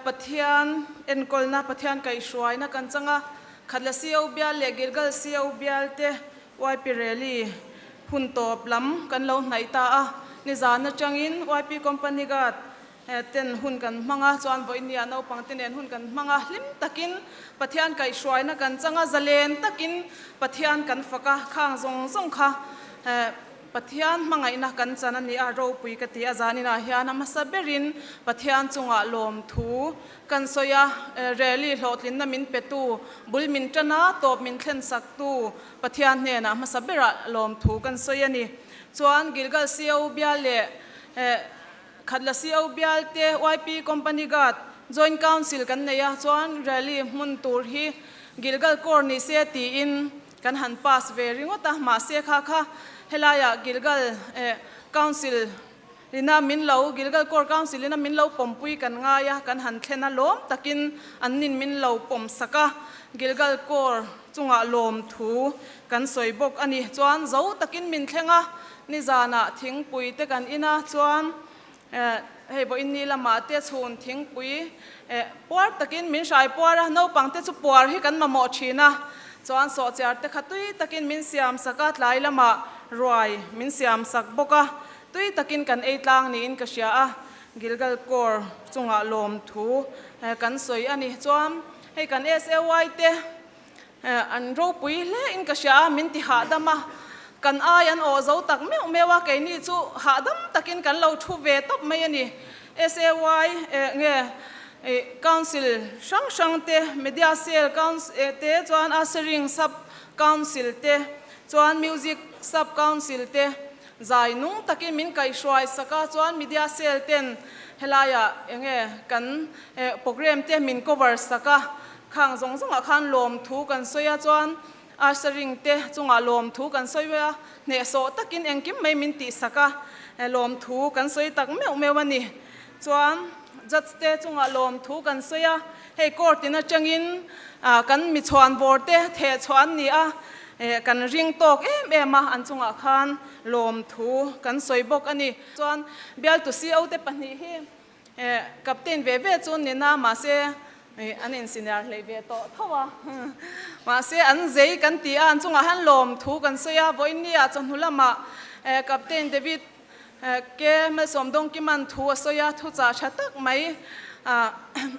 Pathian enkawlna, Pathian kaihhruaina kan chang a, Khatla CO bial leh Gilgal CO bial te YP Rally hun tawp lam kan lo hnaih ta a. Nizan atangin YP Company Guard. ten hun kan hmang a, chuan vawinia naupang te nen hun kan hmang a, hlim takin Pathian kaihhruaina kan chang a, zalen takin Pathian kan fak a, khang zawng zawng kha Pathian hmangaihna kan chan a ni a, ropui ka ti a, zaninah hian a hmasa berin Pathian chungah lawmthu kan sawi a, rally hlawhtlinna min petu, bul min tan a, tawp min thlen saktu Pathian hnenah hmasa berah lawmthu kan sawi a ni. Chuan Gilgal CO bial leh Khatla CO bial te YP Company Guard Joint Council kan nei a, chuan rally hmun tur hi Gilgal Corps ni se tiin kan han pass ve ringawt a, mahse kha kha helaiah Gilgal Council ina min lo Gilgal Corps Council ina min lo pawmpui kan ngai a, kan han thlen a, lawm takin an nin min lo pawm sak a, Gilgal Corps chungah lawm thu kan sawi bawk a ni. Chuan zo takin min thleng a, Nizanah thingpui te kan in a, chuan hei vawiin ni lamah te chhun thingpui puar takin min hrai puar a, naupang te chu puar hi kan mamawh thin a, chuan sawhchiar te kha tui takin min siam sak a, tlai lamah ruai min siam sak bawk a, tui takin kan ei tlang niin ka hria a, Gilgal Corps chungah lawmthu kan sawi a ni. Chuan hei kan SAY te An ropui hle in ka hria a, min ti hahdam a, kan ai an awh zo tak meuh meuh a, keini chu hahdam takin kan lo thu ve tawp mai a ni. SAY nge Council hrang hrang te, Media Cell te chuan Ushering Sub Council te chuan Music Sub Council te zai nung takin min kaihhruai sak a, chuan Media Cell ten helaiah enge kan programme te min cover sak a, Khang zawng zawngah khan lawmthu kan sawi a, chuan Ushering te chungah lawmthu kan sawi a, hnehsawh takin engkim mai min tihsak a, lawmthu kan sawi tak meuh meuh a ni. Chuan Judge te chungah lawmthu kan sawi a, hei court in atangin kan mi chhuan bawr te theh chhuah an ni a, kan ring tawk em em a, an chungah khan lawmthu kan sawi bawk a ni. Chuan bialtu CO te pahnih hi Captain ve ve chu ni na, mahse an insinar hlei ve tawh tho a. Mahse an zei kan ti a, an chungah hian lawm thu kan sawi a, vawiin nia chawhnu lamah Captain David ke Malsawm Dawngkiman thu a sawi a, thu chah tha tak mai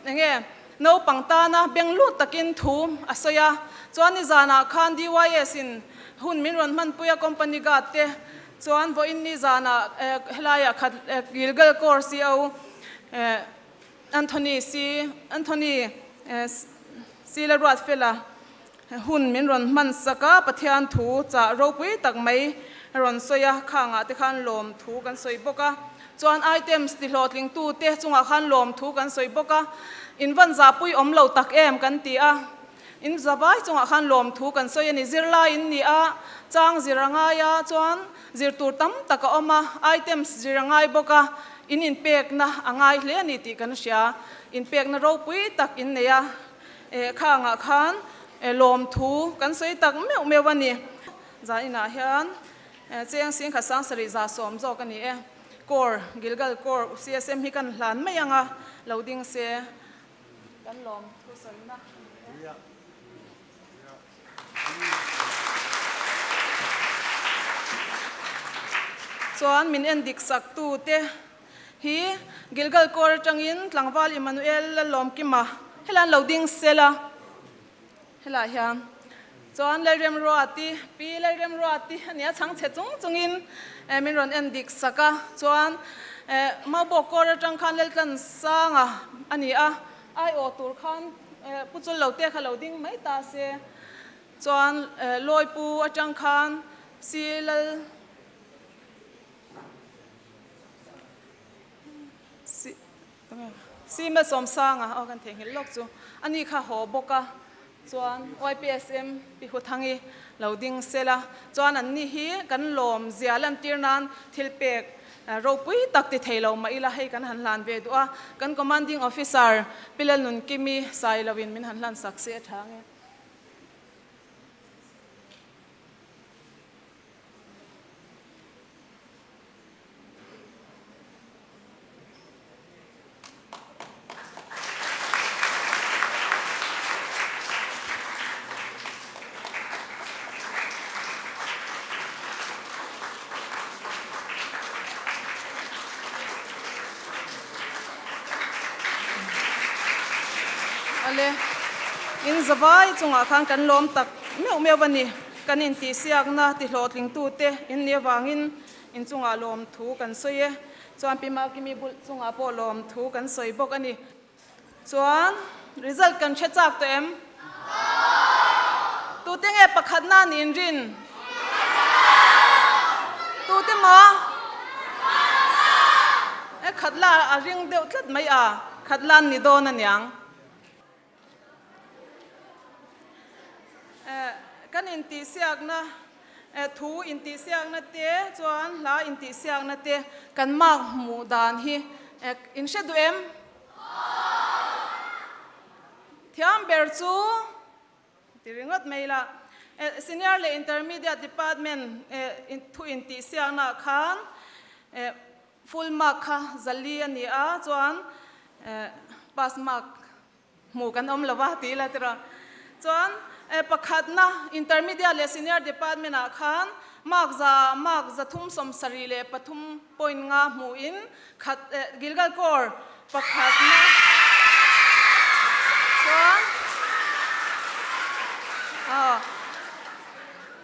enge naupang tana beng lut takin thu a sawi a. Chuan nizanah khan DYS in hun min rawn hmanpui a, company guard te Chuan vawiin ni zanah helaiah khat Gilgal Corps CEO Anthony C Anthony C Laruatfela hun min rawn hman sak a, Pathian thu chah ropui tak mai rawn sawi a, khangah te khan lawm thu kan sawi bawk a. Chuan items ti hlawhtlingtu te chungah khan lawm thu kan sawi bawk a, in van zahpui awm lo tak em kan ti a. In zavai chungah khan lawmthu kan sawi a ni. Zirlai in ni a, chang zir a ngai a, chuan zir tur tam tak a awm a, items zir a ngai bawk a, in inpekna a ngai hle a ni tih kan hria. Inpekna ropui tak in nei a, eh khangah khan lawmthu kan sawi tak meuh meuh a ni. Zan inah hian cheng singkhat sang sarih 110 zawk a ni e. Corps, Gilgal Corps, CSM hi kan hlan mai ang a, lo ding se. Kan lawm thusawina a ni e. Chuan min en dik sak tu te hi Gilgal Corps atangin Tlangval Emmanuel Lalawmkima helai an lo ding sel a, helai hian chuan Lalremruati, Pi Lalremruati a nia chhangchhe chung chungin min rawn en dik sak a, chuan Maubawk Corps atang khan Laltlansanga a ni a, aiawh tur khan Pu Chullote kha lo ding mai ta se, chuan Lawipu atang khan Si Lal Si Malsawmsanga aw kan theihnghilh lawk chu a ni kha haw bawk a, chuan YPSM Pi Huthangi lo ding sel a, chuan an ni hi kan lawm zia lantir nan thil pek ropui tak ti thei lo mah ila hei kan han hlan ve duh a, kan Commanding Officer Pi Lalnunkimi Sailoin min han hlan sak se a tha nge. Ale, in zavai chungah khan kan lawm tak meuh meuh a ni. Kan intihsiakna tihlawhtlingtute in nih avangin in chungah lawmthu kan sawi e. Chuan Pi Makimi bul chungah pawh lawmthu kan sawi bawk a ni. Chuan result kan hre chak tawh em? Tute nge pakhatna an inrin? Tute maw? E khatla a ring deuh tlat mai a, khatla an ni dawn aniang. Kan intihsiakna thu intihsiakna te chuan hla intihsiakna te kan mark hmuh dan hi in hre duh em? Thiam ber chu ti ringawt mai la. Senior leh Intermediate Department thu intihsiaknaah khan full mark kha zali a ni a, chuan pass mark hmuh kan awm lo va ti ila tiraw. Chuan pakhatna Intermediate leh Senior Department-ah khan mark za mark 373 point nga hmuhin khat Gilgal Corps pakhatna chuan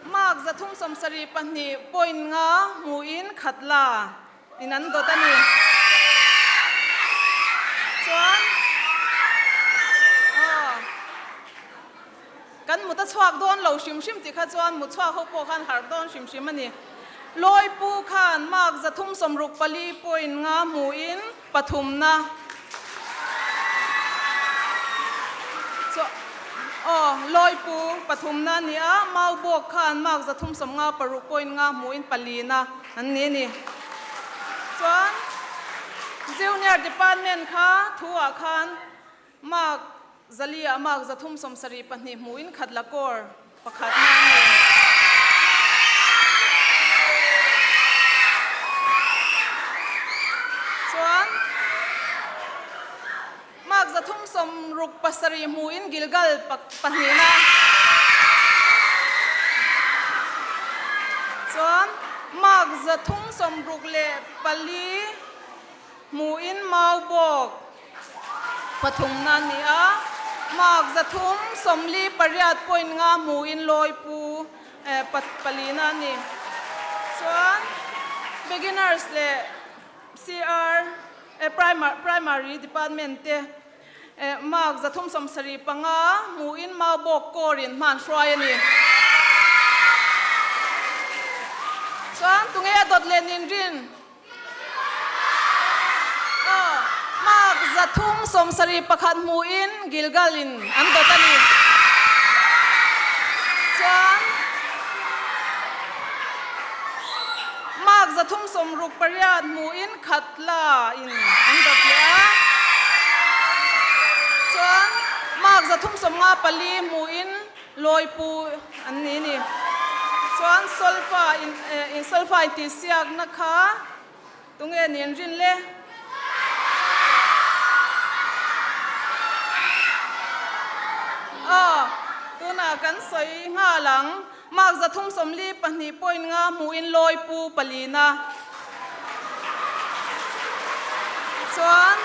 mark 372 point nga hmuhin khat la in an dawt a ni. Chuan kan mut a chhuak dawn lo hrim hrim tih kha chuan mut chhuak ho pawh khan harh dawn hrim hrim a ni. Lawipu khan mark 364 point nga hmuhin pathumna chu aw Lawipu pathumna a ni a, Maubawk khan mark 356 point nga hmuhin palina an ni a ni. Chuan Junior Department kha thuah khan Mark 400 ah mark 372 hmuhin khat la kawr pakhat na a ni. Chuan mark 367 hmuhin Gilgal pahnihna. Chuan mark 364 hmuhin Maubawk Pathumna a ni a, mark 348 point nga hmuhin Lawipu palina a ni. Chuan Beginners leh CR Primary Department te mark 375 hmuhin Maubawk Kawrin hman hruai a ni. Chuan tunge a dawt leh nin rin? Mark 371 hmuhin Gilgal in an dawt a ni. Chuan Mark 368 hmuhin Khatla in an dawt leh a. Chuan Mark 354 hmuhin Lawipu an ni ni. Chuan solfa in in solfa intihsiakna kha tunge nin rin le? Aw, tunah kan sawi nghal ang. Mark 342 point nga hmuhin Lawipu palina. Chuan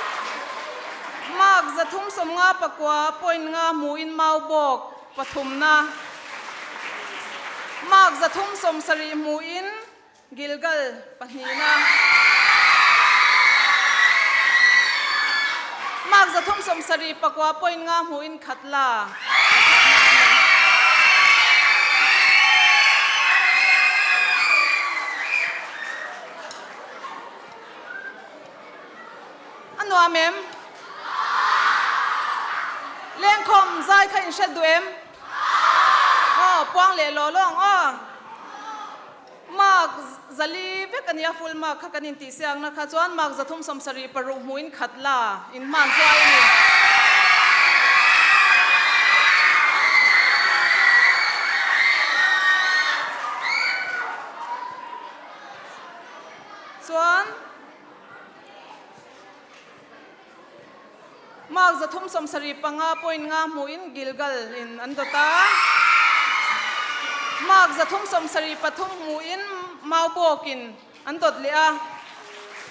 Mark 359 point nga hmuhin Maubawk pathumna. Mark 370 hmuhin Gilgal pahnihna. Mark 379 point nga hmuhin Khatla pakhatna a ni. A nuam em? Lengkhawm zai kha in hriat duh em? Aw, puang leh law law ang aw. Mark zali vek a nia, full mark kha kan intihsiakna kha chuan mark 376 hmuhin khat la in hman hruai a ni. Chuan Mark 375 point nga hmuhin Gilgal in an dawt a. Mark 373 hmuhin Maubawk in an dawt leh a.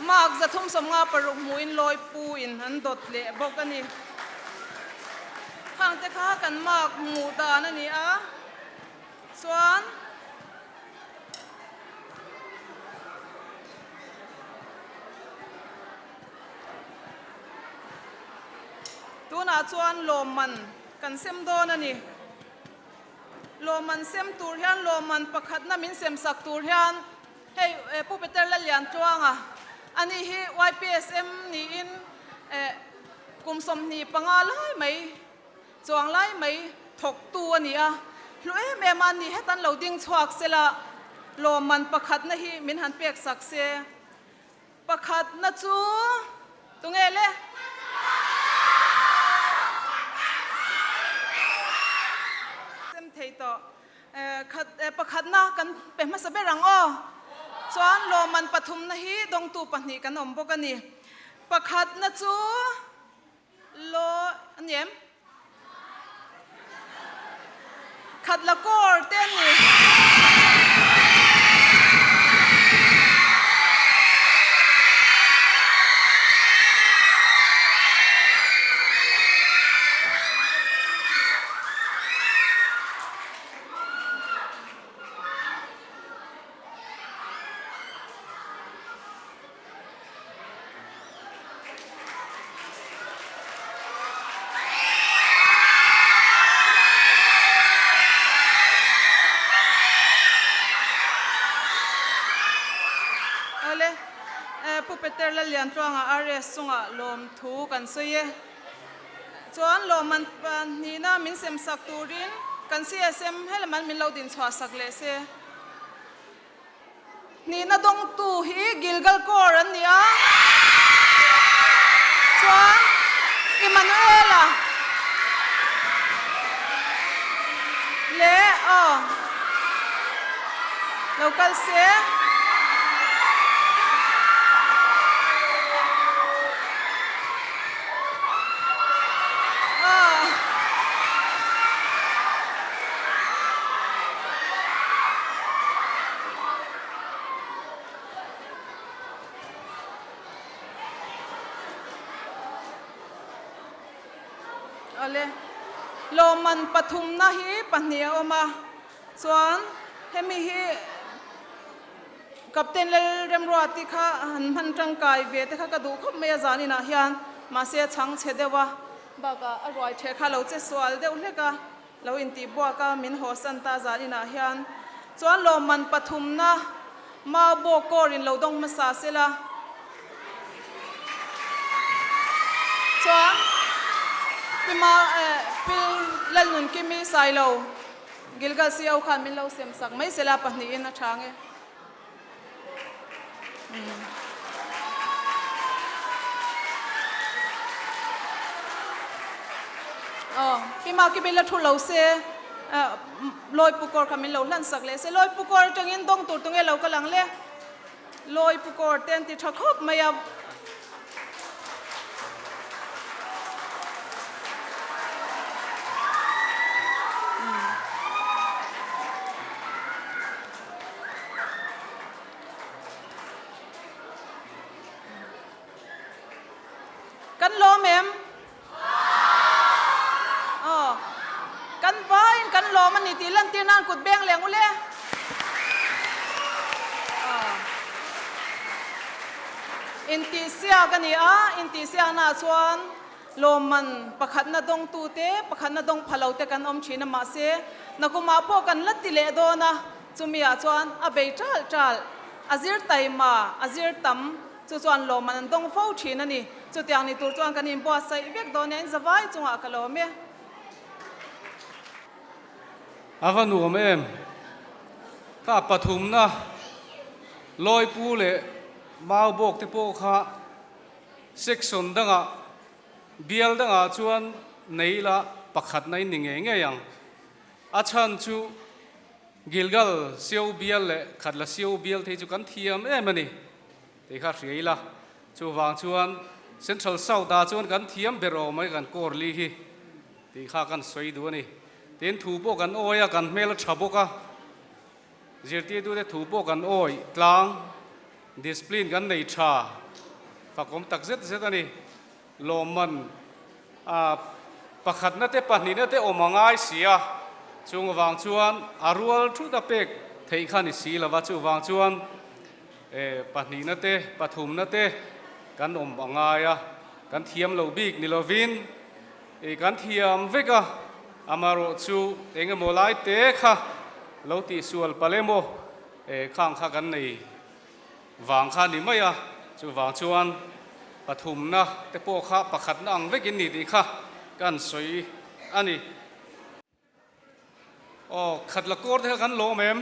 Mark 356 hmuhin Lawipu in an dawt leh bawk a ni. Khang te kha kan mark hmuh dan a ni a, chuan. Tunah chuan lawmman kan sem dawn a ni. Lawmman sem tur hian lawmman pakhatna min sem sak tur hian hei Pu Peter Lalliantluanga a ni hi YPSM niin kum 25 lai mai chuang lai mai thawktu a ni a. Hlu em em a ni hetan lo ding chhuak sela lawmman pakhatna hi min han pek sak se. Pakhatna chu tunge le? Sem thei tawh. Khat pakhatna kan pe hmasa ber ang aw. Chuan lawmman pathumna hi dawngtu pahnih kan awm bawk a ni. Pakhatna chu law a ni em? Khat la kawr te a ni. Awle, Pu Peter Lalliantluanga RS chungah lawmthu kan sawi e. Chuan lawmman hnihna min sem sak turin kan CSM helaman min lo dinchhuah sak leh se. Hnihna dawngtu hi Gilgal Kawr an ni a, chuan Immanuela leh aw lo kal se. Awle, lawmman pathumna hi pahnih a awm a, chuan hemi hi Captain Lalremruati kha han hman tangkai ve te kha ka duh khawp mai a zaninah hian, mahse a chhang chhe deuh a, bakah a ruai ṭheh kha lo che sual deuh hlek a. Lo intih buak a min hawsan ta zan inah hian chuan lawmman pathumna mau bawk kawr in lo dawng hmasa sela chuan Pi Ma Pi Lalnunkimi Sailo Gilgal CO khan min lo sem sak mai sela pahnihin a chang e. Aw, pi Maki bil a thu lo se, Lawi Pukawr kha min lo hlan sak leh se. Lawi Pukawr atangin dawng tur tunge lo kal ang le? Lawi Pukawr te an ti tha khawp mai a. Kan lawm em? Aw. Kan vaiin kan lawm a ni tih lantir nan kut beng leng ule. Intihsiak a ni a, intihsiaknaah chuan Lawmman pakhatna dawngtute, pakhatna dawng pha lote kan awm thin a, mahse, nakumah pawh kan la ti leh dawn a, chumiah chuan a bei ṭalh ṭalh, a zir taima, a zir tam, chu chuan lawmman an dawng fo thin a ni. Chutiang ni tur chuan kan inbuatsaih vek dawn e, in zavai chungah ka lawm e. A va nuam em? Ka pathumna Lawipu leh Maubawk te pawh kha Section dangah, bial dangah chuan nei ila pakhatna in ni ngei ngei ang. A chhan chu Gilgal Sio bial leh Khatla Sio bial te hi chu kan thiam em a ni tih kha hria ila. Chuvang chuan Central South ah chuan kan thiam ber awm mai kan kawr li hi tih kha kan sawi duh a ni. Tin thu pawh kan awi a, kan hmel a tha bawk a. Zirtirtute thu pawh kan awih tlang, discipline kan nei tha, fakawm tak zet zet a ni. Lawmman a Pakhatna te pahnihna te awm a ngai si a, chung avang chuan a rual thut a pek theih kha ni si lova, chuvang chuan pahnihna te pathumna te kan awm a ngai a, kan thiam lo bik ni lovin kan thiam vek a, amaherawh chu eng emaw lai te kha lo tihsual palh emaw khang kha kan nei Vang kha ni mai a, chuvang chuan pathumna te pawh kha pakhatna ang vekin ni tih kha kan sawi a ni. Aw, khat la kawr te kha kan lawm em?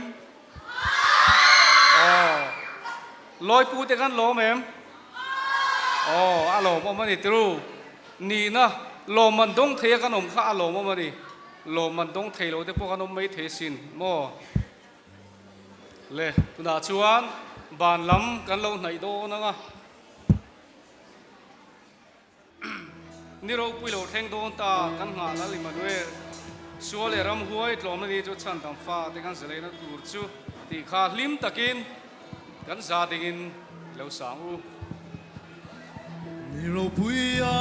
Aw, lawipu te kan lawm em? Aw, a lawmawm a ni tiru. Nihna lawmman dawng thei a kan awm kha a lawmawm a ni. Lawmman dawng thei lo te pawh kan awm mai thei asin maw? Le, tunah chuan ban lam kan lo hnaih dawn ang a, ni ropui lo thleng dawn ta kan nghah Lal Immanuel, Sual leh ramhuai tlawmna ni chu chhandam fa te kan zaleina tur chu tih kha hlim takin kan za dingin i lo sang u. Ni ropui a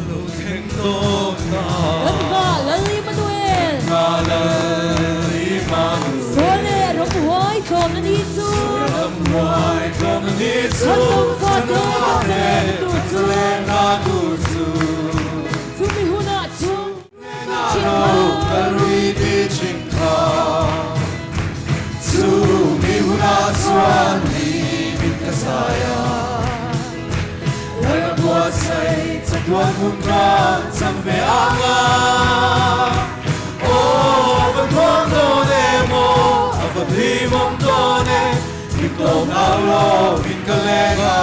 lo thleng dawn ta. Kan nghah Lal Immanuel. Kan nghah Lal Immanuel. Saw leh ramhuai tlawmna ni chu. Saw leh ramhuai tlawmna ni chu. Chhandam fate kan zalehna tur chu. Kan zalehna tur chu. Chumi hunah chung Hnenah lo kal rui ti thin kha. Chumi hunah chuan hlimin ka zai a. Lalna buatsaih chatuan hmun ram chang ve ang a. Aw a va nuam dawn em aw, a va hlimawm dawn e, min tlawm au lovin ka leng a.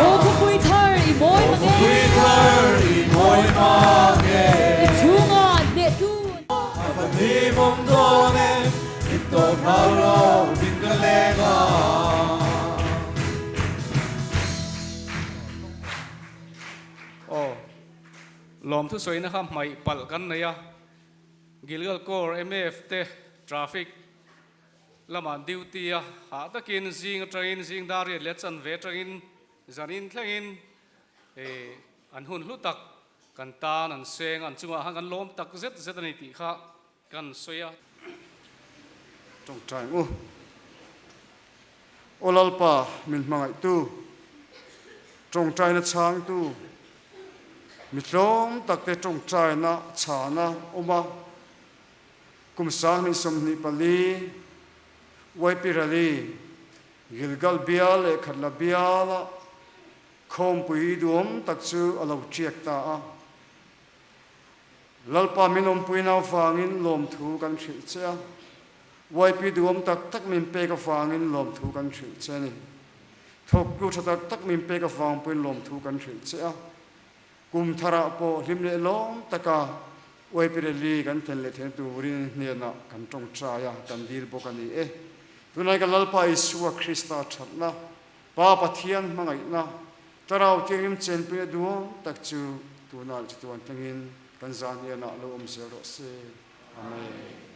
Aw khawpui thar i mawi mang e. Aw khawpui thar i mawi mang e. I chhungah hnehtu. A va hlimawm dawn e, min tlawm au lovin ka leng a. Aw, lawmthu sawina kha hmaih palh kan nei a, Gilgal Corps MF te traffic lamah an duty a, hah takin zing atangin zing dar riat leh chanve atangin zanin thlengin an hun hlu tak kan tan an seng a, an chungah khan kan lawm tak zet zet a ni tih kha kan sawi a. Tawngtai u. Aw Lalpa min hmangaihtu, tawngtaina chhangtu, mi tlawm takte tawngtaina chhana awm a, kum 2024 YP Rally Gilgal bial leh Khatla biala khawmpui duhawm tak chu a lo tiak ta a. Lalpa min awmpuina avangin lawmthu kan hrilh che a, YP duhawm tak tak min pek avangin lawmthu kan hrilh che a ni. Thawktu tha tak tak min pek avang pawhin lawmthu kan hrilh che a. Kum tharah pawh hlim leh lawm taka YP Rally kan thlen leh theihna turin hnenah kan tawngtai a, kan dil bawk a ni e. Tunlai kan Lalpa Isua Krista thatna, Pa Pathian hmangaihna, Thlarau Thianghlim chenpuina duhawm tak chu tunah chatuan thlengin kan zah hnenah lo awm zel rawh se. Amen.